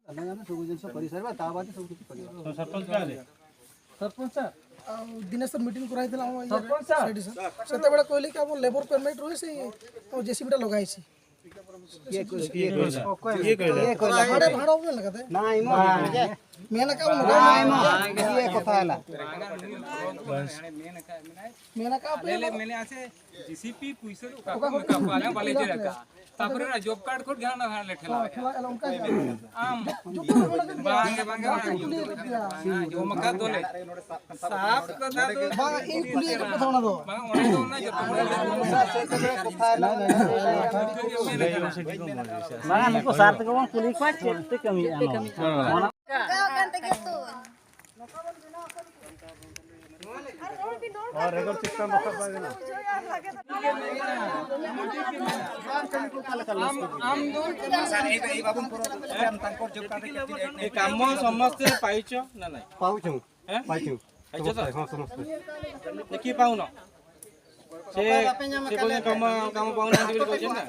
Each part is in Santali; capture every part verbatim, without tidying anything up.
ଆମେ ସବୁ ଜିନିଷ କରିସାରିବା, ତା ବାଦେ ସବୁ କିଛି କରିବା। ତ ସରପଞ୍ଚ କାହା ହେଲେ? ସରପଞ୍ଚ ସାର୍। ଆଉ ଦିନେ ସାର୍ ମିଟିଂ କରାହେଇଥିଲା ଆମ ଇଏରେ, ସରପଞ୍ଚ ସାର୍। ସେଠି ସାର୍। ସେତେବେଳେ କହିଲେ କି ଆମ ଲେବର ପେମେଣ୍ଟ ରହେ, ସେଇ ଆମ ଜେସିବିଟା ଲଗା ହେଇଛି। କିଏ କହିଲା? କିଏ କହିଲା? କିଏ କହିଲା? କିଏ କହିଲା? ଭାଡ଼ା, ଭାଡ଼ା ଉପରେ ଲେଖା ଥାଏ। ନାଇଁ ମ। ମେନ୍ କାମ ନାଇଁ ମ। କିଏ କଥା ହେଲା? ᱢᱮᱱ ᱟᱠᱟᱫ ᱯᱮ ᱟᱞᱮ ᱞᱮ ᱢᱮᱱᱮᱫᱼᱟ ᱥᱮ, ᱡᱤᱥᱤᱯᱤ ᱯᱩᱭᱥᱟᱹ ᱫᱚ ᱚᱠᱟ ᱚᱠᱟ ᱠᱷᱚᱱ ᱠᱷᱚᱱ ᱮᱢ ᱠᱟᱜ ᱠᱚᱣᱟ? ᱟᱞᱮ ᱵᱟᱞᱮ ᱪᱮᱫ ᱟᱠᱟᱫ᱾ ᱛᱟᱨᱯᱚᱨᱮ ᱚᱱᱟ ᱡᱚᱵ ᱠᱟᱨᱰ ᱠᱷᱚᱱ ᱜᱮ ᱦᱟᱸᱜ ᱚᱱᱟ ᱞᱮ ᱴᱷᱮᱞᱟᱣ ᱮᱫᱼᱟ᱾ ᱴᱷᱮᱞᱟᱣ ᱮᱫᱼᱟ, ᱚᱱᱠᱟ ᱜᱮ᱾ ᱟᱢ᱾ ᱡᱚᱛᱚ ᱦᱚᱲ ᱚᱱᱟ ᱜᱮ᱾ ᱵᱟᱝ ᱜᱮ, ᱵᱟᱝ ᱜᱮ, ᱵᱟᱝ ᱜᱮ᱾ ᱵᱟᱝ, ᱡᱚᱢ ᱟᱠᱟᱫ ᱫᱚᱞᱮ᱾ ᱥᱟᱵ ᱠᱟᱛᱷᱟ ᱫᱚ ᱵᱟᱝ, ᱤᱧ ᱠᱩᱞᱤᱭᱮᱫ ᱠᱚ ᱛᱟᱦᱮᱸ ᱚᱱᱟ ᱫᱚ᱾ ᱵᱟᱝ, ᱚᱸᱰᱮ ᱫᱚ ᱚᱱᱟ ᱡᱚᱛᱚ ᱦᱚᱲ ᱜᱮ᱾ ᱵᱟᱝ, ᱱᱩᱠᱩ ᱥᱟᱨ ᱛᱮᱠᱚ ᱵᱚᱱ ᱠᱩᱞᱤ ᱠᱚᱣᱟ, ᱪᱮᱫ ᱯᱮ ᱠᱟᱹᱢᱤᱭᱮᱫᱼᱟ ᱱᱚᱣᱟ? ᱚᱱᱟ ᱚᱱᱠᱟ ᱠᱟᱱ ᱛᱮᱜᱮ ᱛᱚ᱾ ଏ କାମ ସମସ୍ତେ ପାଇଛ ନା ନାଇଁ? ପାଉଛୁ। ଆଁ? ପାଇଛୁ। ପାଇଛ ତ? ସମସ୍ତେ, ହଁ, ସମସ୍ତେ। କିଏ ପାଉନ? ସେ, ସେ କହୁଛନ୍ତି କାମ, କାମ ପାଉନାହାନ୍ତି ବୋଲି କହୁଛନ୍ତି ନା?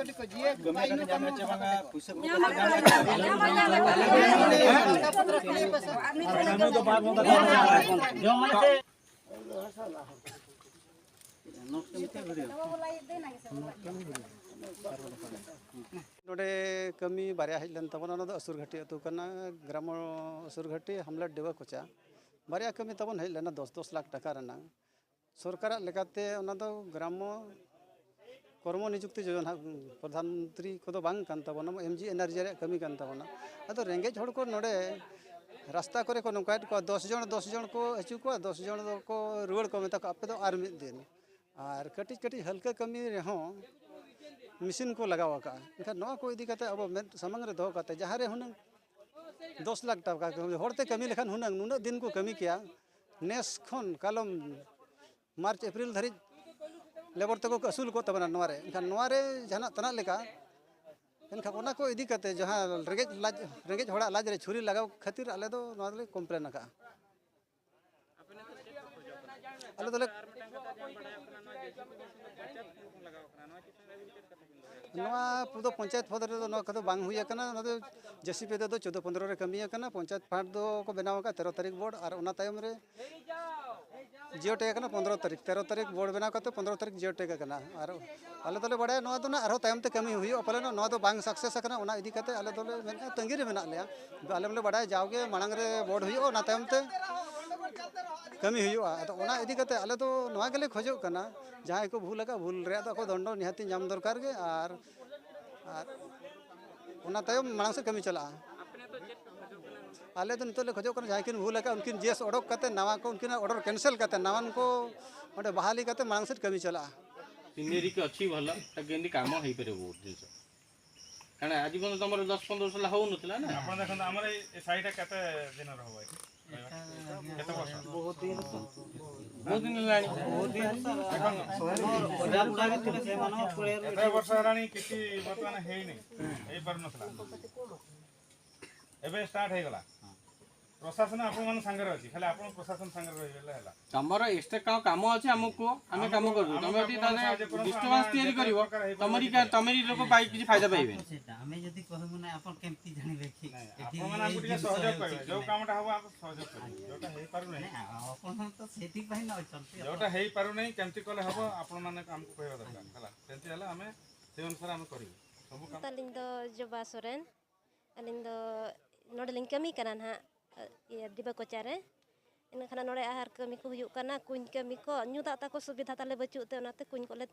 ᱱᱚᱰᱮ ᱠᱟᱹᱢᱤ ᱵᱟᱨᱭᱟ ᱦᱮᱡ ᱞᱮᱱ ᱛᱟᱵᱚᱱᱟ᱾ ᱚᱱᱟ ᱫᱚ ᱟᱹᱥᱩᱨᱜᱷᱟᱹᱴᱤ ᱟᱹᱛᱩ ᱠᱟᱱᱟ, ᱜᱨᱟᱢᱚ ᱟᱹᱥᱩᱨᱜᱷᱟᱹᱴᱤ, ᱦᱟᱢᱞᱮᱴ ᱰᱮᱣᱟ ᱠᱚᱪᱟ᱾ ᱵᱟᱨᱭᱟ ᱠᱟᱹᱢᱤ ᱛᱟᱵᱚᱱ ᱦᱮᱡ ᱞᱮᱱᱟ, ᱫᱚᱥ ᱫᱚᱥ ᱞᱟᱠᱷ ᱴᱟᱠᱟ ᱨᱮᱱᱟᱜ᱾ ᱥᱚᱨᱠᱟᱨᱟᱜ ᱞᱮᱠᱟᱛᱮ ᱚᱱᱟ ᱫᱚ ᱜᱨᱟᱢᱚ ᱠᱚᱨᱢᱚ ᱱᱤᱡᱩᱠᱛᱤ ᱡᱳᱡᱚᱱᱟ, ᱯᱨᱚᱫᱷᱟᱱ ᱢᱚᱱᱛᱨᱤ ᱠᱚᱫᱚ ᱵᱟᱝ ᱠᱟᱱ ᱛᱟᱵᱚᱱᱟ, ᱮᱢ ᱡᱤ ᱮᱱ ᱟᱨ ᱡᱤ ᱨᱮᱭᱟᱜ ᱠᱟᱹᱢᱤ ᱠᱟᱱ ᱛᱟᱵᱚᱱᱟ᱾ ᱟᱫᱚ ᱨᱮᱸᱜᱮᱡ ᱦᱚᱲ ᱠᱚ ᱱᱚᱰᱮ ᱨᱟᱥᱛᱟ ᱠᱚᱨᱮ ᱠᱚ ᱱᱚᱝᱠᱟᱭᱮᱫ ᱠᱚᱣᱟ, ᱫᱚᱥ ᱡᱚᱱ, ᱫᱚᱥ ᱡᱚᱱ ᱠᱚ ᱦᱤᱡᱩᱜ ᱠᱚᱣᱟ, ᱫᱚᱥ ᱡᱚᱱ ᱫᱚᱠᱚ ᱨᱩᱣᱟᱹᱲ ᱠᱚ ᱢᱮᱛᱟ ᱠᱚᱣᱟ, "ᱟᱯᱮ ᱫᱚ ᱟᱨ ᱢᱤᱫ ᱫᱤᱱ᱾" ᱟᱨ ᱠᱟᱹᱴᱤᱡ ᱠᱟᱹᱴᱤᱡ ᱦᱟᱹᱞᱠᱟᱹ ᱠᱟᱹᱢᱤ ᱨᱮᱦᱚᱸ ᱢᱮᱥᱤᱱ ᱠᱚ ᱞᱟᱜᱟᱣ ᱟᱠᱟᱫᱼᱟ᱾ ᱮᱱᱠᱷᱟᱱ ᱱᱚᱣᱟ ᱠᱚ ᱤᱫᱤ ᱠᱟᱛᱮ ᱟᱵᱚ ᱢᱮᱫ ᱥᱟᱢᱟᱝ ᱨᱮ ᱫᱚᱦᱚ ᱠᱟᱛᱮ ᱡᱟᱦᱟᱸ ᱨᱮ ᱦᱩᱱᱟᱹᱝ ᱫᱚᱥ ᱞᱟᱠᱷ ᱴᱟᱠᱟ ᱠᱟᱹᱢᱤ, ᱦᱚᱲᱛᱮ ᱠᱟᱹᱢᱤ ᱞᱮᱠᱷᱟᱱ ᱦᱩᱱᱟᱹᱝ ᱱᱩᱱᱟᱹᱜ ᱫᱤᱱ ᱠᱚ ᱠᱟᱹᱢᱤ ᱠᱮᱭᱟ, ᱱᱮᱥ ᱠᱷᱚᱱ ᱠᱟᱞᱚᱢ ᱢᱟᱨᱪ ᱮᱯᱨᱤᱞ ᱫᱷᱟᱹᱨᱤᱡ ᱞᱮᱵᱚᱨ ᱛᱮᱠᱚ ᱟᱹᱥᱩᱞ ᱠᱚᱜ ᱛᱟᱵᱚᱱᱟ ᱱᱚᱣᱟ ᱨᱮ᱾ ᱮᱱᱠᱷᱟᱱ ᱱᱚᱣᱟ ᱨᱮ ᱡᱟᱦᱟᱱᱟᱜ ᱛᱟᱱᱟᱜ ᱞᱮᱠᱟ, ᱮᱱᱠᱷᱟᱱ ᱚᱱᱟ ᱠᱚ ᱤᱫᱤ ᱠᱟᱛᱮ ᱡᱟᱦᱟᱸ ᱨᱮᱸᱜᱮᱡ ᱞᱟᱡ, ᱨᱮᱸᱜᱮᱡ ᱦᱚᱲᱟᱜ ᱞᱟᱡ ᱨᱮ ᱪᱷᱩᱨᱤ ᱞᱟᱜᱟᱣ ᱠᱷᱟᱹᱛᱤᱨ ᱟᱞᱮ ᱫᱚ ᱱᱚᱣᱟ ᱫᱚᱞᱮ ᱠᱚᱢᱯᱞᱮᱱ ᱟᱠᱟᱫᱼᱟ᱾ ᱟᱞᱮ ᱫᱚᱞᱮ ᱱᱚᱣᱟ ᱫᱚ ᱯᱚᱧᱪᱟᱭᱮᱛ ᱯᱚᱫᱽ ᱨᱮᱫᱚ ᱱᱚᱣᱟ ᱠᱚᱫᱚ ᱵᱟᱝ ᱦᱩᱭ ᱟᱠᱟᱱᱟ᱾ ᱱᱚᱣᱟ ᱫᱚ ᱡᱮᱥᱤᱯᱤ ᱛᱮᱫᱚ ᱪᱳᱫᱽᱫᱳ ᱯᱚᱱᱫᱽᱨᱚ ᱨᱮ ᱠᱟᱹᱢᱤ ᱟᱠᱟᱱᱟ᱾ ᱯᱚᱧᱪᱟᱭᱮᱛ ᱯᱷᱟᱱᱰ ᱫᱚ ᱠᱚ ᱵᱮᱱᱟᱣ ᱟᱠᱟᱫ ᱛᱮᱨᱚ ᱛᱟᱹᱨᱤᱠᱷ ᱵᱳᱨᱰ, ᱟᱨ ᱚᱱᱟ ᱛᱟᱭᱚᱢ ᱨᱮ ᱡᱤᱭᱳ ᱴᱮᱜ ᱟᱠᱟᱱᱟ ᱯᱚᱱᱫᱽᱨᱚ ᱛᱟᱹᱨᱤᱠᱷ, ᱛᱮᱨᱚ ᱛᱟᱹᱨᱤᱠᱷ ᱵᱳᱨᱰ ᱵᱮᱱᱟᱣ ᱠᱟᱛᱮ ᱯᱚᱱᱫᱽᱨᱚ ᱛᱟᱹᱨᱤᱠᱷ ᱡᱤᱭᱳ ᱴᱮᱜ ᱟᱠᱟᱱᱟ᱾ ᱟᱨ ᱟᱞᱮ ᱫᱚᱞᱮ ᱵᱟᱲᱟᱭᱟ ᱱᱚᱣᱟ ᱫᱚ ᱱᱟᱜ ᱟᱨᱦᱚᱸ ᱛᱟᱭᱚᱢ ᱛᱮ ᱠᱟᱹᱢᱤ ᱦᱩᱭᱩᱜᱼᱟ, ᱯᱟᱞᱮᱱ ᱱᱚᱣᱟ ᱫᱚ ᱵᱟᱝ ᱥᱟᱠᱥᱮᱥ ᱟᱠᱟᱱᱟ᱾ ᱚᱱᱟ ᱤᱫᱤ ᱠᱟᱛᱮ ᱟᱞᱮ ᱫᱚᱞᱮ ᱢᱮᱱᱮᱫᱼᱟ, ᱛᱟᱺᱜᱤ ᱨᱮ ᱢᱮᱱᱟᱜ ᱞᱮᱭᱟ᱾ ᱟᱞᱮ ᱢᱟᱞᱮ ᱵᱟᱲᱟᱭᱟ ᱡᱟᱣᱜᱮ ᱢᱟᱲᱟᱝ ᱨᱮ ᱵᱳᱨᱰ ᱦᱩᱭᱩᱜᱼᱟ, ᱚᱱᱟ ᱛᱟᱭᱚᱢ ᱛᱮ ᱠᱟᱹᱢᱤ ᱦᱩᱭᱩᱜᱼᱟ᱾ ᱟᱫᱚ ᱚᱱᱟ ᱤᱫᱤ ᱠᱟᱛᱮ ᱟᱞᱮ ᱫᱚ ᱱᱚᱣᱟ ᱜᱮᱞᱮ ᱠᱷᱚᱡᱚᱜ ᱠᱟᱱᱟ, ᱡᱟᱦᱟᱸᱭ ᱠᱚ ᱵᱷᱩᱞ ᱟᱠᱟᱫ, ᱵᱷᱩᱞ ᱨᱮᱭᱟᱜ ᱫᱚ ᱟᱠᱚ ᱫᱚᱱᱰᱚ ᱱᱤᱦᱟᱹᱛᱤ ᱧᱟᱢ ᱫᱚᱨᱠᱟᱨ ᱜᱮ᱾ ᱟᱨ, ᱟᱨ ᱚᱱᱟ ᱛᱟᱭᱚᱢ ᱢᱟᱲᱟᱝ ᱥᱮᱫ ᱠᱟᱹᱢᱤ ᱪᱟᱞᱟᱜᱼᱟ᱾ ᱟᱞᱮ ᱫᱚ ᱱᱤᱛᱚᱜ ᱞᱮ ᱠᱷᱚᱡᱚᱜ ᱠᱟᱱᱟ, ᱡᱟᱦᱟᱸᱭ ᱠᱤᱱ ᱵᱷᱩᱞ ᱟᱠᱟᱫ, ᱩᱱᱠᱤᱱ ᱡᱮᱥ ᱚᱰᱚᱠ ᱠᱟᱛᱮ, ᱱᱟᱣᱟ ᱠᱚ, ᱩᱱᱠᱤᱱᱟᱜ ᱚᱰᱟᱨ ᱠᱮᱱᱥᱮᱞ ᱠᱟᱛᱮ, ᱱᱟᱣᱟᱱ ᱠᱚ ᱚᱸᱰᱮ ᱵᱟᱦᱟᱞᱤ ᱠᱟᱛᱮ ᱢᱟᱲᱟᱝ ᱥᱮᱫ ᱠᱟᱹᱢᱤ ᱪᱟᱞᱟᱜᱼᱟ᱾ ସିନେରି ଅଛି ଭଲ, ତାକୁ କେମିତି କାମ ହେଇପାରିବ ବହୁତ ଜିନିଷ। କାରଣ ଆଜି ପର୍ଯ୍ୟନ୍ତ ତମର ଦଶ ପନ୍ଦର ବର୍ଷ ହେଲା ହଉନଥିଲା ନା। ଆପଣ ଦେଖନ୍ତୁ, ଆମର ଏଇ, ଏ ସାହିଟା କେତେ ଦିନର ହବ ଏଠି? କେତେ ବର୍ଷ? ବହୁତ ଦିନ। ବହୁତ ଦିନ ହେଲାଣି। ଦେଖନ୍ତୁ, ଏତେ ବର୍ଷ ହେଲାଣି, କିଛି ବର୍ତ୍ତମାନ ହେଇନି, ହେଇପାରୁନଥିଲା। ଏବେ ଷ୍ଟାର୍ଟ ହେଇଗଲା। ପ୍ରଶାସନ ଆପଣମାନଙ୍କ ସାଙ୍ଗରେ ଅଛି, ଖାଲି ଆପଣ ପ୍ରଶାସନ ସାଙ୍ଗରେ ରହିଗଲେ ହେଲା। ତମର ଏକ୍ସଟ୍ରା କ'ଣ କାମ ଅଛି ଆମକୁ କୁହ, ଆମେ କାମ କରିବୁ। ତମେ ଯଦି ତାହେଲେ ଡିଷ୍ଟର୍ବାନ୍ସ ତିଆରି କରିବ, ତମରି କା-, ତମରି ଲୋକ ପାଇ କିଛି ଫାଇଦା ପାଇବେନି। ସେଟା ଆମେ ଯଦି କହିବୁ ନା, ଆପଣ କେମିତି ଜାଣିବେ କି? ନାଇଁ, ଏଠି ଆପଣମାନେ ଆମକୁ ଟିକେ ସହଯୋଗ କରିବେ, ଯୋଉ କାମଟା ହବ ଆମକୁ ସହଯୋଗ କରିବେ। ଯୋଉଟା ହେଇପାରୁନାହିଁ, ନାଇଁ, ଆପଣ ତ ସେଥିପାଇଁ ନା ଅଛନ୍ତି। ଯୋଉଟା ହେଇପାରୁନାହିଁ, କେମିତି କଲେ ହବ, ଆପଣମାନେ ଆମକୁ କହିବା ଦରକାର ହେଲା। ସେମିତି ହେଲେ ଆମେ ସେଇ ଅନୁସାରେ ଆମେ କରିବୁ ସବୁ କାମ। ᱛᱟᱹᱞᱤᱧ ᱫᱚ ᱡᱚᱵᱟ ᱥᱚᱨᱮᱱ᱾ ᱟᱹᱞᱤᱧ ᱫᱚ ᱱᱚᱰᱮᱞᱤᱧ ᱠᱟᱹᱢᱤ ᱠᱟᱱᱟ ᱱᱟᱦᱟᱜ, ᱤᱭᱟᱹ, ᱰᱤᱵᱟᱹ ᱠᱚᱪᱟ ᱨᱮ᱾ ᱤᱱᱟᱹ ᱠᱷᱟᱱ ᱱᱚᱰᱮ ᱟᱦᱟᱨ ᱠᱟᱹᱢᱤ ᱠᱚ ᱦᱩᱭᱩᱜ ᱠᱟᱱᱟ, ᱠᱩᱧ ᱠᱟᱹᱢᱤ ᱠᱚ, ᱧᱩ ᱫᱟᱜ ᱛᱟᱠᱚ ᱥᱩᱵᱤᱫᱷᱟ ᱛᱟᱞᱮ ᱵᱟᱹᱪᱩᱜ ᱛᱮ, ᱚᱱᱟᱛᱮ ᱠᱩᱧ ᱠᱚᱞᱮ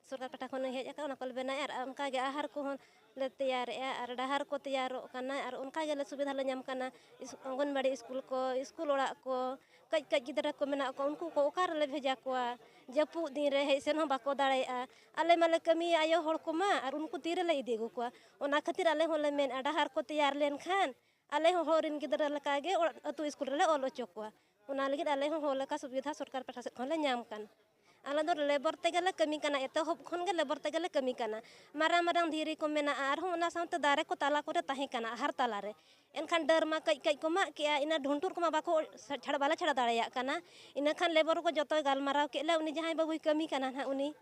ᱥᱚᱨᱠᱟᱨ ᱯᱟᱦᱴᱟ ᱠᱷᱚᱱ ᱦᱮᱡ ᱟᱠᱟᱱᱟ, ᱚᱱᱟ ᱠᱚᱞᱮ ᱵᱮᱱᱟᱣᱮᱫᱼᱟ᱾ ᱟᱨ ᱚᱱᱠᱟᱜᱮ ᱟᱦᱟᱨ ᱠᱚᱦᱚᱸ ᱞᱮ ᱛᱮᱭᱟᱨᱮᱫᱼᱟ, ᱟᱨ ᱰᱟᱦᱟᱨ ᱠᱚ ᱛᱮᱭᱟᱨᱚᱜ ᱠᱟᱱᱟ, ᱟᱨ ᱚᱱᱠᱟᱜᱮ ᱞᱮ ᱥᱩᱵᱤᱫᱷᱟ ᱞᱮ ᱧᱟᱢ ᱠᱟᱱᱟ᱾ ᱤᱥ-, ᱚᱝᱜᱚᱱᱵᱟᱲᱤ ᱤᱥᱠᱩᱞ ᱠᱚ, ᱤᱥᱠᱩᱞ ᱚᱲᱟᱜ ᱠᱚ, ᱠᱟᱹᱡ ᱠᱟᱹᱡ ᱜᱤᱫᱽᱨᱟᱹ ᱠᱚ ᱢᱮᱱᱟᱜ ᱠᱚᱣᱟ, ᱩᱱᱠᱩ ᱠᱚ ᱚᱠᱟ ᱨᱮᱞᱮ ᱵᱷᱮᱡᱟ ᱠᱚᱣᱟ? ᱡᱟᱹᱯᱩᱫ ᱫᱤᱱ ᱨᱮ ᱦᱮᱡ ᱥᱮᱱ ᱦᱚᱸ ᱵᱟᱠᱚ ᱫᱟᱲᱮᱭᱟᱜᱼᱟ᱾ ᱟᱞᱮ ᱢᱟᱞᱮ ᱠᱟᱹᱢᱤᱭᱟ ᱟᱭᱳ ᱦᱚᱲ ᱠᱚᱢᱟ, ᱟᱨ ᱩᱱᱠᱩ ᱛᱤ ᱨᱮᱞᱮ ᱤᱫᱤ ᱟᱹᱜᱩ ᱠᱚᱣᱟ? ᱚᱱᱟ ᱠᱷᱟᱹᱛᱤᱨ ᱟᱞᱮ ᱦᱚᱸᱞᱮ ᱢᱮᱱᱮᱫᱼᱟ, ᱰᱟᱦᱟᱨ ᱠᱚ ᱛᱮᱭᱟᱨ ᱞᱮᱱᱠᱷᱟᱱ ᱟᱞᱮ ᱦᱚᱸ ᱦᱚᱲ ᱨᱮᱱ ᱜᱤᱫᱽᱨᱟᱹ ᱞᱮᱠᱟᱜᱮ ᱚᱲ-, ᱟᱹᱛᱩ ᱤᱥᱠᱩᱞ ᱨᱮᱞᱮ ᱚᱞ ᱦᱚᱪᱚ ᱠᱚᱣᱟ᱾ ᱚᱱᱟ ᱞᱟᱹᱜᱤᱫ ᱟᱞᱮ ᱦᱚᱸ ᱦᱚᱲ ᱞᱮᱠᱟ ᱥᱩᱵᱤᱫᱷᱟ ᱥᱚᱨᱠᱟᱨ ᱯᱟᱦᱴᱟ ᱥᱮᱫ ᱠᱷᱚᱱ ᱞᱮ ᱧᱟᱢ ᱠᱟᱱ᱾ ᱟᱞᱮ ᱫᱚ ᱞᱮᱵᱚᱨ ᱛᱮᱜᱮ ᱞᱮ ᱠᱟᱹᱢᱤ ᱠᱟᱱᱟ, ᱮᱛᱚᱦᱚᱵ ᱠᱷᱚᱱ ᱜᱮ ᱞᱮᱵᱚᱨ ᱛᱮᱜᱮ ᱞᱮ ᱠᱟᱹᱢᱤ ᱠᱟᱱᱟ᱾ ᱢᱟᱨᱟᱝ ᱢᱟᱨᱟᱝ ᱫᱷᱤᱨᱤ ᱠᱚ ᱢᱮᱱᱟᱜᱼᱟ, ᱟᱨᱦᱚᱸ ᱚᱱᱟ ᱥᱟᱶᱛᱮ ᱫᱟᱨᱮ ᱠᱚ ᱛᱟᱞᱟ ᱠᱚᱨᱮ ᱛᱟᱦᱮᱸ ᱠᱟᱱᱟ, ᱟᱦᱟᱨ ᱛᱟᱞᱟ ᱨᱮ᱾ ᱮᱱᱠᱷᱟᱱ ᱰᱟᱹᱨ ᱢᱟ ᱠᱟᱹᱡ ᱠᱟᱹᱡ ᱠᱚ ᱢᱟᱜ ᱠᱮᱜᱼᱟ, ᱤᱱᱟᱹ ᱰᱷᱩᱱᱴᱩᱨ ᱠᱚᱢᱟ ᱵᱟᱠᱚ ᱪᱷᱟᱲ-, ᱵᱟᱞᱮ ᱪᱷᱟᱲᱟ ᱫᱟᱲᱮᱭᱟᱜ ᱠᱟᱱᱟ᱾ ᱤᱱᱟᱹ ᱠᱷᱟᱱ ᱞᱮᱵᱚᱨ ᱠᱚ ᱡᱚᱛᱚᱭ ᱜᱟᱞᱢᱟᱨᱟᱣ ᱠᱮᱫ ᱞᱮ, ᱩᱱᱤ ᱡᱟᱦᱟᱸᱭ ᱵᱟᱹᱵᱩᱭ ᱠᱟᱹᱢᱤ ᱠᱟᱱᱟ ᱱᱟᱦᱟᱜ, ᱩᱱᱤ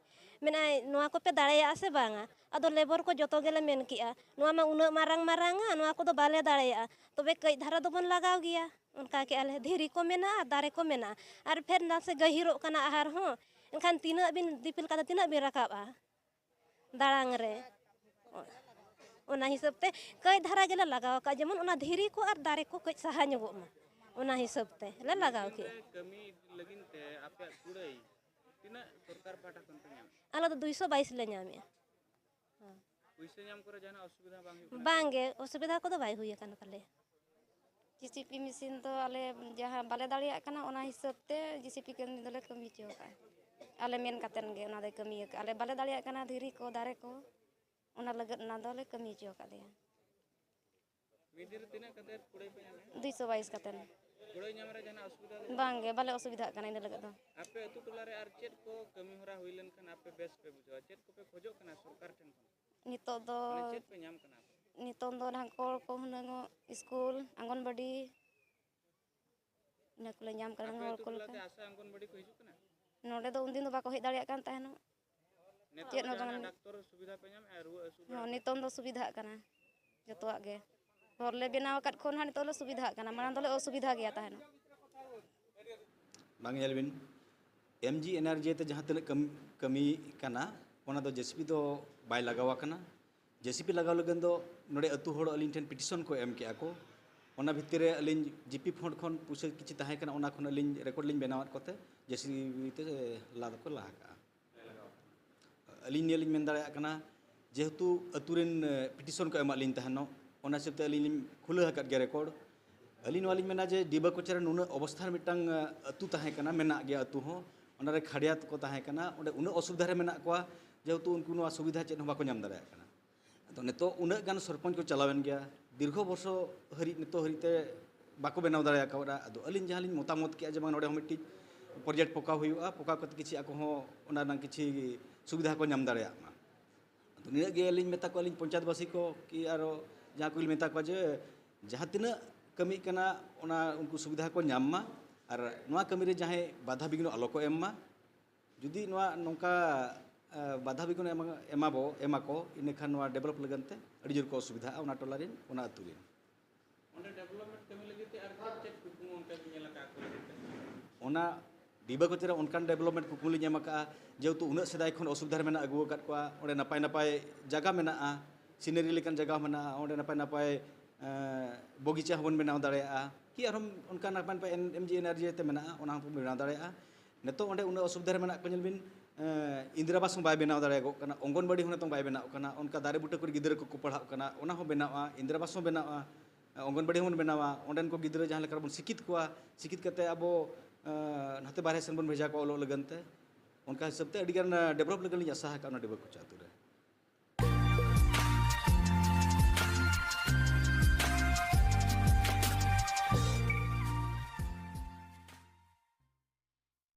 ᱢᱮᱱᱟᱭ, "ᱱᱚᱣᱟ ᱠᱚᱯᱮ ᱫᱟᱲᱮᱭᱟᱜᱼᱟ ᱥᱮ ᱵᱟᱝᱟ?" ᱟᱫᱚ ᱞᱮᱵᱚᱨ ᱠᱚ ᱡᱚᱛᱚ ᱜᱮᱞᱮ ᱢᱮᱱ ᱠᱮᱜᱼᱟ, "ᱱᱚᱣᱟ ᱢᱟ ᱩᱱᱟᱹᱜ ᱢᱟᱨᱟᱝ ᱢᱟᱨᱟᱝᱟ, ᱱᱚᱣᱟ ᱠᱚᱫᱚ ᱵᱟᱞᱮ ᱫᱟᱲᱮᱭᱟᱜᱼᱟ, ᱛᱚᱵᱮ ᱠᱟᱹᱡ ᱫᱷᱟᱨᱟ ᱫᱚᱵᱚᱱ ᱞᱟᱜᱟᱣ ᱜᱮᱭᱟ᱾" ᱚᱱᱠᱟ ᱠᱮᱜᱼᱟ ᱞᱮ, ᱫᱷᱤᱨᱤ ᱠᱚ ᱢᱮᱱᱟᱜᱼᱟ, ᱫᱟᱨᱮ ᱠᱚ ᱢᱮᱱᱟᱜᱼᱟ, ᱟᱨ ᱯᱷᱮᱨ ᱱᱟᱥᱮ ᱜᱟᱹᱦᱤᱨᱚᱜ ᱠᱟᱱᱟ ᱟᱦᱟᱨ ᱦᱚᱸ, ᱮᱱᱠᱷᱟᱱ ᱛᱤᱱᱟᱹᱜ ᱵᱤᱱ ᱫᱤᱯᱤᱞ ᱠᱟᱛᱮ ᱛᱤᱱᱟᱹᱜ ᱵᱤᱱ ᱨᱟᱠᱟᱵᱼᱟ ᱫᱟᱲᱟᱝ ᱨᱮ? ᱚᱱᱟ ᱦᱤᱥᱟᱹᱵ ᱛᱮ ᱠᱟᱹᱡ ᱫᱷᱟᱨᱟ ᱜᱮᱞᱮ ᱞᱟᱜᱟᱣ ᱟᱠᱟᱫᱼᱟ, ᱡᱮᱢᱚᱱ ᱚᱱᱟ ᱫᱷᱤᱨᱤ ᱠᱚ ᱟᱨ ᱫᱟᱨᱮ ᱠᱚ ᱠᱟᱹᱡ ᱥᱟᱦᱟ ᱧᱚᱜᱚᱜ ᱢᱟ, ᱚᱱᱟ ᱦᱤᱥᱟᱹᱵ ᱛᱮ ᱞᱮ ᱞᱟᱜᱟᱣ ᱠᱮᱜᱼᱟ᱾ ᱠᱟᱹᱢᱤ ᱞᱟᱹᱜᱤᱫ ᱛᱮ ᱟᱯᱮᱭᱟᱜ ᱠᱩᱲᱟᱹᱭ ᱛᱤᱱᱟᱹᱜ ᱥᱚᱨᱠᱟᱨ ᱯᱟᱦᱴᱟ ᱠᱷᱚᱱ ᱯᱮ ᱧᱟᱢᱟ? ᱟᱞᱮ ᱫᱚ ᱫᱩᱭᱥᱚ ᱵᱟᱭᱤᱥ ᱞᱮ ᱧᱟᱢᱮᱜᱼᱟ᱾ ᱦᱮᱸ᱾ ᱯᱩᱭᱥᱟᱹ ᱧᱟᱢ ᱠᱚᱨᱮ ᱡᱟᱦᱟᱱᱟᱜ ᱚᱥᱩᱵᱤᱫᱷᱟ ᱵᱟᱝ ᱦᱩᱭᱩᱜ ᱠᱟᱱᱟ? ᱵᱟᱝ ᱜᱮ, ᱚᱥᱩᱵᱤᱫᱷᱟ ᱠᱚᱫᱚ ᱵᱟᱭ ᱦᱩᱭ ᱟᱠᱟᱱ ᱛᱟᱞᱮᱭᱟ᱾ ᱡᱮ ᱥᱤ ᱯᱤ ᱢᱮᱥᱤᱱ ᱫᱚ ᱟᱞᱮ ᱡᱟᱦᱟᱸ ᱵᱟᱞᱮ ᱫᱟᱲᱮᱭᱟᱜ ᱠᱟᱱᱟ, ᱚᱱᱟ ᱦᱤᱥᱟᱹᱵ ᱛᱮ ᱡᱮ ᱥᱤ ᱯᱤ ᱠᱟᱹᱢᱤ ᱫᱚᱞᱮ ᱠᱟᱹᱢᱤ ᱦᱚᱪᱚ ᱟᱠᱟᱫᱼᱟ᱾ ᱟᱞᱮ ᱢᱮᱱ ᱠᱟᱛᱮᱱ ᱜᱮ ᱚᱱᱟ ᱫᱚᱭ ᱠᱟᱹᱢᱤ ᱟᱠᱟᱫᱼᱟ᱾ ᱟᱞᱮ ᱵᱟᱞᱮ ᱫᱟᱲᱮᱭᱟᱜ ᱠᱟᱱᱟ, ᱫᱷᱤᱨᱤ ᱠᱚ, ᱫᱟᱨᱮ ᱠᱚ, ᱚᱱᱟ ᱞᱟᱹᱜᱤᱫ ᱚᱱᱟ ᱫᱚᱞᱮ ᱠᱟᱹᱢᱤ ᱦᱚᱪᱚ ᱟᱠᱟᱫᱮᱭᱟ᱾ ᱢᱤᱫ ᱫᱤᱱ ᱨᱮ ᱛᱤᱱᱟᱹᱜ ᱠᱟᱛᱮ ᱠᱩᱲᱟᱹᱭ ᱯᱮ ᱧᱟᱢᱮᱫᱼᱟ? ᱫᱩᱭᱥᱚ ᱵᱟᱭᱤᱥ ᱠᱟᱛᱮᱱ᱾ ᱠᱩᱲᱟᱹᱭ ᱧᱟᱢ ᱨᱮ ᱡᱟᱦᱟᱱᱟᱜ ᱚᱥᱩᱵᱤᱫᱷᱟ ᱫᱚ? ᱵᱟᱝ ᱜᱮ, ᱵᱟᱞᱮ ᱚᱥᱩᱵᱤᱫᱷᱟᱜ ᱠᱟᱱᱟ ᱤᱱᱟᱹ ᱞᱟᱹᱜᱤᱫ ᱫᱚ᱾ ᱟᱯᱮ ᱟᱹᱛᱩ ᱴᱚᱞᱟ ᱨᱮ ᱟᱨ ᱪᱮᱫ ᱠᱚ ᱠᱟᱹᱢᱤ ᱦᱚᱨᱟ ᱦᱩᱭ ᱞᱮᱱᱠᱷᱟᱱ ᱟᱯᱮ ᱵᱮᱥ ᱯᱮ ᱵᱩᱡᱷᱟᱹᱣᱟ? ᱪᱮᱫ ᱠᱚᱯᱮ ᱠᱷᱚᱡᱚᱜ ᱠᱟᱱᱟ ᱥᱚᱨᱠᱟᱨ ᱴᱷᱮᱱ ᱠᱷᱚᱱ? ᱱᱤᱛᱚᱜ ᱫᱚ, ᱢᱟᱱᱮ ᱪᱮᱫ ᱯᱮ ᱧᱟᱢ ᱠᱟᱱᱟ ᱟᱯᱮ? ᱱᱤᱛᱚᱝ ᱫᱚ ᱰᱷᱟᱝᱠᱚᱲ ᱠᱚ ᱦᱩᱱᱟᱹᱝ ᱤᱥᱠᱩᱞ, ᱟᱝᱜᱚᱱᱵᱟᱲᱤ, ᱤᱱᱟᱹ ᱠᱚᱞᱮ ᱧᱟᱢ ᱠᱟᱱᱟ ᱟᱯᱮ ᱦᱚᱲ ᱟᱹᱛᱩ ᱠᱚ ᱴᱚᱞᱟ ᱞᱮᱠᱟ᱾ ᱛᱮ ᱟᱥᱟ ᱟᱝᱜᱚᱱᱵᱟᱲᱤ ᱠᱚ ᱦᱤᱡᱩᱜ ᱠᱟᱱᱟ? ᱱᱚᱰᱮ ᱫᱚ ᱩᱱᱫᱤᱱ ᱫᱚ ᱵᱟᱠᱚ ᱦᱮᱡ ᱫᱟᱲᱮᱭᱟᱜ ᱠᱟᱱ ᱛᱟᱦᱮᱱᱚᱜ᱾ ᱱᱤᱛᱚᱜ ᱪᱮᱫ ᱦᱚᱸ ᱡᱟᱦᱟᱱᱟᱜ ᱵᱟᱝ᱾ ᱰᱟᱠᱛᱚᱨ ᱥᱩᱵᱤᱫᱷᱟ ᱯᱮ ᱧᱟᱢᱮᱫᱼᱟ ᱨᱩᱣᱟᱹ ᱦᱟᱹᱥᱩ ᱵᱟᱲᱟ ᱦᱚᱸ, ᱠᱚ? ᱱᱤᱛᱚᱝ ᱫᱚ ᱥᱩᱵᱤᱫᱷᱟᱜ ᱠᱟᱱᱟ ᱡᱚᱛᱚᱣᱟᱜ ᱜᱮ᱾ ᱦᱚᱨ ᱞᱮ ᱵᱮᱱᱟᱣ ᱟᱠᱟᱫ ᱠᱷᱚᱱ ᱦᱟᱸᱜ ᱱᱤᱛᱚᱜ ᱞᱮ ᱥᱩᱵᱤᱫᱷᱟᱜ ᱠᱟᱱᱟ, ᱢᱟᱲᱟᱝ ᱫᱚᱞᱮ ᱚᱥᱩᱵᱤᱫᱷᱟ ᱜᱮᱭᱟ ᱛᱟᱦᱮᱱᱚᱜ᱾ ᱵᱟᱝ, ᱧᱮᱞ ᱵᱤᱱ, ᱮᱢ ᱡᱤ ᱮᱱ ᱟᱨ ᱡᱤ ᱟᱭ ᱛᱮ ᱡᱟᱦᱟᱸ ᱛᱤᱱᱟᱹᱜ ᱠᱟᱹᱢ-, ᱠᱟᱹᱢᱤ ᱠᱟᱱᱟ, ᱚᱱᱟ ᱫᱚ ᱡᱮ ᱥᱤ ᱯᱤ ᱫᱚ ᱵᱟᱭ ᱞᱟᱜᱟᱣ ᱟᱠᱟᱱᱟ᱾ ᱡᱮ ᱥᱤ ᱯᱤ ᱞᱟᱜᱟᱣ ᱞᱟᱹᱜᱤᱫ ᱫᱚ ᱱᱚᱰᱮ ᱟᱹᱛᱩ ᱦᱚᱲ ᱟᱹᱞᱤᱧ ᱴᱷᱮᱱ ᱯᱤᱴᱤᱥᱚᱱ ᱠᱚ ᱮᱢ ᱠᱮᱜᱼᱟ ᱠᱚ᱾ ᱚᱱᱟ ᱵᱷᱤᱛᱤᱨ ᱨᱮ ᱟᱹᱞᱤᱧ ᱡᱤ ᱯᱤ ᱯᱷᱚᱱᱰ ᱠᱷᱚᱱ ᱯᱩᱭᱥᱟᱹ ᱠᱤᱪᱷᱩ ᱛᱟᱦᱮᱸ ᱠᱟᱱᱟ, ᱚᱱᱟ ᱠᱷᱚᱱ ᱟᱹᱞᱤᱧ ᱨᱮᱠᱚᱨᱰ ᱞᱤᱧ ᱵᱮᱱᱟᱣᱟᱫ ᱠᱚᱛᱮ ᱡᱮ ᱥᱤ ᱯᱤ ᱛᱮ ᱞᱟ ᱫᱚᱠᱚ ᱞᱟ ᱟᱠᱟᱜᱼᱟ᱾ ᱟᱹᱞᱤᱧ ᱱᱤᱭᱟᱹ ᱞᱤᱧ ᱢᱮᱱ ᱫᱟᱲᱮᱭᱟᱜ ᱠᱟᱱᱟ, ᱡᱮᱦᱮᱛᱩ ᱟᱹᱛᱩ ᱨᱮᱱ, ᱮ, ᱯᱤᱴᱤᱥᱚᱱ ᱠᱚ ᱮᱢᱟᱫ ᱞᱤᱧ ᱛᱟᱦᱮᱱᱚᱜ, ᱚᱱᱟ ᱦᱤᱥᱟᱹᱵ ᱛᱮ ᱟᱹᱞᱤᱧ ᱞᱤᱧ ᱠᱷᱩᱞᱟᱹᱣ ᱟᱠᱟᱫ ᱜᱮᱭᱟ ᱨᱮᱠᱚᱨᱰ᱾ ᱟᱹᱞᱤᱧ ᱱᱚᱣᱟ ᱞᱤᱧ ᱢᱮᱱᱟ ᱡᱮ ᱰᱤᱵᱟᱹ ᱠᱚᱪᱟ ᱨᱮ ᱱᱩᱱᱟᱹᱜ ᱚᱵᱚᱥᱛᱷᱟ ᱨᱮ ᱢᱤᱫᱴᱟᱝ, ᱮ, ᱟᱹᱛᱩ ᱛᱟᱦᱮᱸ ᱠᱟᱱᱟ, ᱢᱮᱱᱟᱜ ᱜᱮᱭᱟ ᱟᱹᱛᱩ ᱦᱚᱸ, ᱚᱱᱟ ᱨᱮ ᱠᱷᱟᱲᱭᱟᱛ ᱠᱚ ᱛᱟᱦᱮᱸ ᱠᱟᱱᱟ, ᱚᱸᱰᱮ ᱩᱱᱟᱹᱜ ᱚᱥᱩᱵᱤᱫᱷᱟ ᱨᱮ ᱢᱮᱱᱟᱜ ᱠᱚᱣᱟ, ᱡᱮᱦᱮᱛᱩ ᱩᱱᱠᱩ ᱱᱚᱣᱟ ᱥᱩᱵᱤᱫᱷᱟ ᱪᱮᱫ ᱦᱚᱸ ᱵᱟᱠᱚ ᱧᱟᱢ ᱫᱟᱲᱮᱭᱟᱜ ᱠᱟᱱᱟ᱾ ᱟᱫᱚ ᱱᱤᱛᱚᱜ ᱩᱱᱟᱹᱜ ᱜᱟᱱ ᱥᱚᱨᱯᱚᱧᱪ ᱠᱚ ᱪᱟᱞᱟᱣᱮᱱ ᱜᱮᱭᱟ, ᱫᱤᱨᱜᱷᱚ ᱵᱚᱨᱥᱚ ᱦᱟᱹᱨᱤᱡ, ᱱᱤᱛᱚᱜ ᱦᱟᱹᱨᱤᱡ ᱛᱮ ᱵᱟᱠᱚ ᱵᱮᱱᱟᱣ ᱫᱟᱲᱮ ᱟᱠᱟᱣᱫᱟ᱾ ᱟᱫᱚ ᱟᱹᱞᱤᱧ ᱡᱟᱦᱟᱸ ᱞᱤᱧ ᱢᱚᱛᱟᱢᱚᱛ ᱠᱮᱜᱼᱟ ᱡᱮ ᱵᱟᱝ ᱱᱚᱰᱮ ᱦᱚᱸ ᱢᱤᱫᱴᱤᱡ ᱯᱨᱚᱡᱮᱠᱴ ᱯᱚᱠᱟᱣ ᱦᱩᱭᱩᱜᱼᱟ, ᱯᱚᱠᱟᱣ ᱠᱟᱛᱮ ᱠᱤᱪᱷᱤ ᱟᱠᱚ ᱦᱚᱸ ᱚᱱᱟ ᱨᱮᱱᱟᱜ ᱠᱤᱪᱷᱤ ᱥᱩᱵᱤᱫᱷᱟ ᱠᱚ ᱧᱟᱢ ᱫᱟᱲᱮᱭᱟᱜ ᱢᱟ᱾ ᱟᱫᱚ ᱱᱤᱱᱟᱹᱜ ᱜᱮ ᱟᱹᱞᱤᱧ ᱢᱮᱛᱟ ᱠᱚᱣᱟ, ᱟᱹᱞᱤᱧ ᱯᱚᱧᱪᱟᱭᱮᱛ ᱵᱟᱹᱥᱤ ᱠᱚ ᱠᱤ ᱟᱨᱚ ᱡᱟᱦᱟᱸ ᱠᱚᱞᱤᱧ ᱢᱮᱛᱟ ᱠᱚᱣᱟ ᱡᱮ ᱡᱟᱦᱟᱸ ᱛᱤᱱᱟᱹᱜ ᱠᱟᱹᱢᱤᱜ ᱠᱟᱱᱟ ᱚᱱᱟ ᱩᱱᱠᱩ ᱥᱩᱵᱤᱫᱷᱟ ᱠᱚ ᱧᱟᱢ ᱢᱟ, ᱟᱨ ᱱᱚᱣᱟ ᱠᱟᱹᱢᱤ ᱨᱮ ᱡᱟᱦᱟᱸᱭ ᱵᱟᱫᱷᱟ ᱵᱤᱜᱷᱱᱚ ᱟᱞᱚ ᱠᱚ ᱮᱢ ᱢᱟ᱾ ᱡᱩᱫᱤ ᱱᱚᱣᱟ ᱱᱚᱝᱠᱟ ᱵᱟᱫᱷᱟ ᱵᱤᱜᱷᱱᱚ ᱮᱢᱟ ᱵᱚ ᱮᱢᱟ ᱠᱚ, ᱤᱱᱟᱹᱠᱷᱟᱱ ᱱᱚᱣᱟ ᱰᱮᱵᱷᱞᱚᱯ ᱞᱟᱹᱜᱤᱫ ᱛᱮ ᱟᱹᱰᱤ ᱡᱳᱨ ᱠᱚ ᱚᱥᱩᱵᱤᱫᱷᱟᱜᱼᱟ ᱚᱱᱟ ᱴᱚᱞᱟ ᱨᱮᱱ, ᱚᱱᱟ ᱟᱹᱛᱩ ᱨᱮᱱ᱾ ᱚᱸᱰᱮ ᱰᱮᱵᱷᱞᱚᱯᱢᱮᱱᱴ ᱠᱟᱹᱢᱤ ᱞᱟᱹᱜᱤᱫ ᱛᱮ ᱟᱨ ᱪᱮᱫ ᱪᱮᱫ ᱠᱩᱠᱢᱩ ᱚᱱᱠᱟ ᱵᱤᱱ ᱧᱮᱞ ᱟᱠᱟᱫ ᱠᱚ ᱞᱟᱹᱜᱤᱫ ᱛᱮ? ᱚᱱᱟ ᱰᱤᱵᱟᱹ ᱠᱚᱪᱟ ᱨᱮ ᱚᱱᱠᱟᱱ ᱰᱮᱵᱷᱞᱚᱯᱢᱮᱱᱴ ᱠᱩᱠᱢᱩ ᱞᱤᱧ ᱮᱢ ᱟᱠᱟᱫᱼᱟ, ᱡᱮᱦᱮᱛᱩ ᱩᱱᱟᱹᱜ ᱥᱮᱫᱟᱭ ᱠᱷᱚᱱ ᱚᱥᱩᱵᱤᱫᱷᱟ ᱨᱮ ᱢᱮᱱᱟᱜ ᱟᱹᱜᱩ ᱟᱠᱟᱫ ᱠᱚᱣᱟ᱾ ᱚᱸᱰᱮ ᱱᱟᱯᱟᱭ ᱱᱟᱯᱟᱭ ᱡᱟᱭᱜᱟ ᱢᱮᱱᱟᱜᱼᱟ, ᱥᱤᱱᱟᱨᱤ ᱞᱮᱠᱟᱱ ᱡᱟᱭᱜᱟ ᱦᱚᱸ ᱢᱮᱱᱟᱜᱼᱟ, ᱚᱸᱰᱮ ᱱᱟᱯᱟᱭ ᱱᱟᱯᱟᱭ ᱵᱚᱜᱤᱪᱟ ᱦᱚᱸᱵᱚᱱ ᱵᱮᱱᱟᱣ ᱫᱟᱲᱮᱭᱟᱜᱼᱟ, ᱠᱤ ᱟᱨᱦᱚᱸ ᱚᱱᱠᱟ ᱱᱟᱯᱟᱭ ᱱᱟᱯᱟᱭ ᱮᱢ ᱡᱤ ᱮᱱ ᱟᱨ ᱡᱤ ᱛᱮ ᱢᱮᱱᱟᱜᱼᱟ, ᱚᱱᱟ ᱦᱚᱸᱵᱚᱱ ᱵᱮᱱᱟᱣ ᱫᱟᱲᱮᱭᱟᱜᱼᱟ᱾ ᱱᱤᱛᱚᱜ ᱚᱸᱰᱮ ᱩᱱᱟᱹᱜ ᱚᱥᱩᱵᱤᱫᱷᱟ ᱨᱮ ᱢᱮᱱᱟᱜ ᱠᱚᱣᱟ, ᱧᱮᱞ ᱵᱤᱱ, ᱤᱱᱫᱤᱨᱟ ᱟᱵᱟᱥ ᱦᱚᱸ ᱵᱟᱭ ᱵᱮᱱᱟᱣ ᱫᱟᱲᱮᱭᱟᱜᱚᱜ ᱠᱟᱱᱟ, ᱚᱝᱜᱚᱱᱵᱟᱲᱤ ᱦᱚᱸ ᱱᱤᱛᱚᱝ ᱵᱟᱭ ᱵᱮᱱᱟᱣ ᱠᱟᱱᱟ, ᱚᱱᱠᱟ ᱫᱟᱨᱮ ᱵᱩᱴᱟᱹ ᱠᱚᱨᱮ ᱜᱤᱫᱽᱨᱟᱹ ᱠᱚᱠᱚ ᱯᱟᱲᱦᱟᱜ ᱠᱟᱱᱟ, ᱚᱱᱟ ᱦᱚᱸ ᱵᱮᱱᱟᱣᱟ, ᱤᱱᱫᱤᱨᱟ ᱟᱵᱟᱥ ᱦᱚᱸ ᱵᱮᱱᱟᱣᱟ, ᱚᱝᱜᱚᱱᱵᱟᱲᱤ ᱦᱚᱸᱵᱚᱱ ᱵᱮᱱᱟᱣᱟ, ᱚᱸᱰᱮᱱ ᱠᱚ ᱜᱤᱫᱽᱨᱟᱹ ᱡᱟᱦᱟᱸ ᱞᱮᱠᱟ ᱨᱮᱵᱚᱱ ᱥᱤᱠᱷᱤᱛ ᱠᱚᱣᱟ, ᱥᱤᱠᱷᱤᱛ ᱠᱟᱛᱮ ᱟᱵᱚ ᱱᱟᱛᱮ ᱵᱟᱨᱦᱮ ᱥᱮᱱ ᱵᱚᱱ ᱵᱷᱮᱡᱟ ᱠᱚᱣᱟ ᱚᱞᱚᱜ ᱞᱟᱹᱜᱤᱫ ᱛᱮ, ᱚᱱᱠᱟ ᱦᱤᱥᱟᱹᱵ ᱛᱮ ᱟᱹᱰᱤᱜᱟᱱ ᱰᱮᱵᱷᱞᱚᱯ ᱞᱟᱹᱜᱤᱫ ᱞᱤᱧ ᱟᱥᱟ ᱟᱠᱟᱫ ᱚᱱᱟ ᱰᱤᱵᱟᱹ ᱠᱚᱪᱟ ᱟᱹᱛᱩ ᱨᱮ᱾